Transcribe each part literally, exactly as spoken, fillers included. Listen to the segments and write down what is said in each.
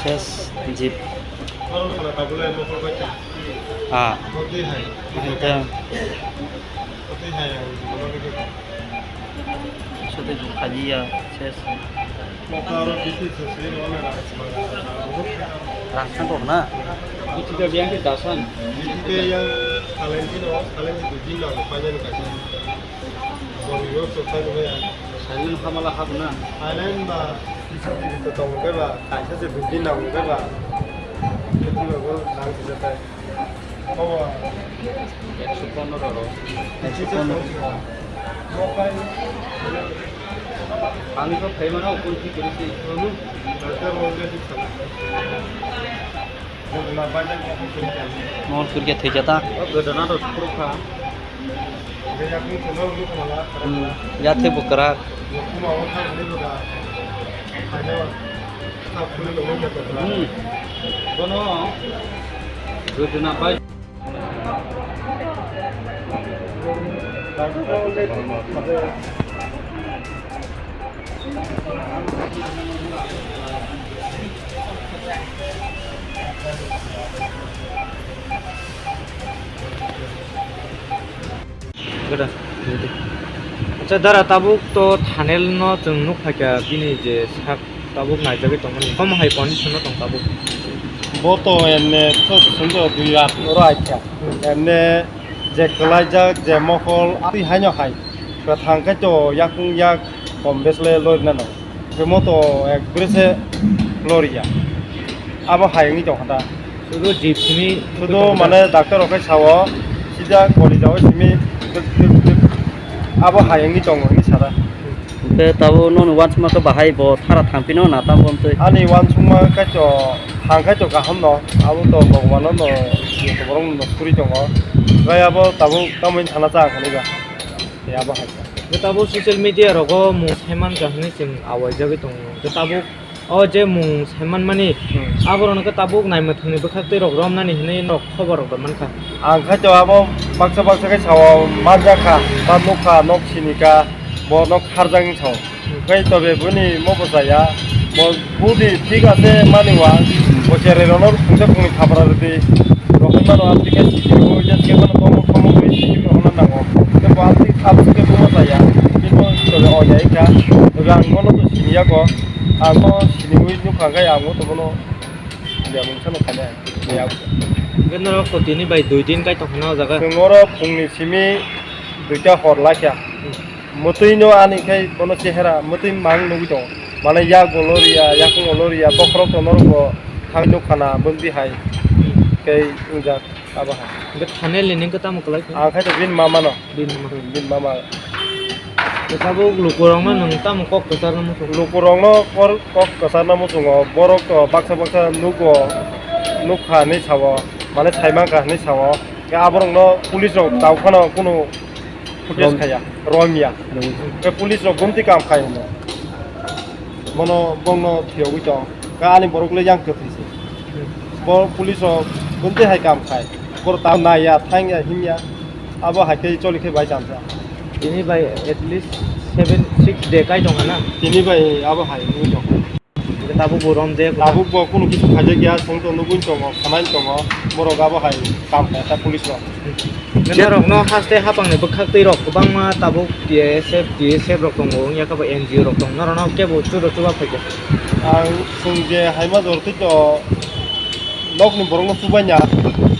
Ses jeep. Ah. Hingke. Sotwi rok khajiya, ses. Rasa kok na? Bithi da biang ke dasan. Bithi yang talenti no, talenti dui din lang, panjang ni kasi. Bori yo so sai no ya. Silent hamala hab na. Silent ba, bisa di to tong ke ba, kaisa se dui din lang ke ba. Itu lo go lang se tai. Ekso pondro ro. Ekso pondro. Ani ko phaimano kun ki kiri si. Mol kurke thwikya ta. O godona to khurukha. Hmm, ya thwi bwkra. Hmm. Bono godona bai. Acha dara, tabuk to thanel no chwng nuk phaikha, bini je sak tabuk naijagwi tongmani, omo hai condition no tong tabuk. Bo to emne to swngo dui rat oro aikha. Emne je kwlaijak, je mokol, twi haino hai. Kwthang khe to yakung yak kom bes le lori nano. Khe mo to ekbare se lori ya. Abo hai wngwi tong kha da. Sudu jeep simi. Sudu mane doctor rok khe sao, sida kori jao simi. Abo hai wngwi tongo hinwi sa da. Hwnkhe tabuk nokni uansukma khe bahai bo thara thang phino na tamo twi? Ani uansukma khe to thang khe to kaham no, abo to Bhagwan no, borok no suri tongo. Gai abo tabuk tamo thana cha ang khani ba. Tei abo hai kha. Hwnkhe tabuk social media rogo mung saiman kha hinwi chwng awaijagwi tongo. Hwnkhe tabuk o je mung saiman mani, hmm, aborok no khe tabuk naimwthangni bwkhak twi rok romnani hinwi norok khobor rok man kha. Ang khaito abo baksa baksa khe sao manjak kha, ma nuk kha, nok sini kha, bo nok kharjak wng sao. Hwnkhe tobe boni mo bwchaya, bo budi thik ase mani wa, bo cherai rokno phungsa phungni khabra rwdi. Rokhe mano amtwi khe sikirwi, je sikirwi mano tomok tomok bai sikirwi rokna nango. Tei bo amtwi, amtwi khe bono chaya, tei bo tobe o ya wngkha. Tobe ang bono to siniya kho, ang bono siniwi nukha khe ang o to bono ya mungsa nukha ne. Ya. Hwnkhe norok to tini bai dui din kai tongkha na o jaga? Chwng oro phungni simi duita hor laikha. Hmm. Mwtwi no ani khai bono chehera mwtwi mang nugwi tongo. Mane yak bo loriya, yakung bo loriya, bokhorok to norok bo thang nukha na, bwndwi hai khe wngjak abo hai. Hwnkhe thanel ni nini tamo kwlai khe? Ang khai to bini mama no. Bini mama. Bini mama. Tabuk lukurok no nwng tamo kok kwchar no muchung? Lukurok no kor-, kok kwchar no muchungo, borok to baksa baksa nugo, nukha hinwi sao, mane sai mankha hinwi sao. Khe aborok no police rok tau phano kunu footage khaya, romya. Rom- Khe police rok gumti kam khai hwnwi. Bono, bongno phiyogwi tong. Khe ani borok le yang kwthwi se. Bo police rok gumti hai kam khai. Borok ta naiya, thangya, himya. Abo hai khe choli khe bai chamsa. Tini bai at least seven, six day kai tong na? Tini bai abo hai wngwi tong. Tabuk bo rom de. Tabuk bo kunu kisu khaijak ya, chwng to nugwi tongo, khanai tongo, borok abo hai kam khaisa police rok. Norok no haste hapang ni bwkhak twi rok kwbangma tabuk T S F, T S F rok tongo, wngya khe bo N G O rok tongo, norok no kebo chudo chuba phaikha. Ang chwng je haima jor twi to nok ni borok no chubai ya,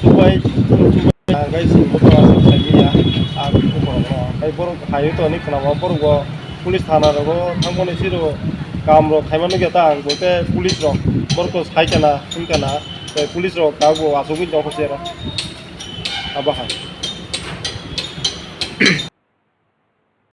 chubai, chubai ya, gai chwng bo to aswk sai ya, ang borok no, gai borok hai to ni khna borok bo. Police thana rogo thangmani siro kam rok khaima nugya ta ang bo khe police rok borok to sai kana wng kana tei police rok tabuk bo achugwi tongkha se oro abo hai.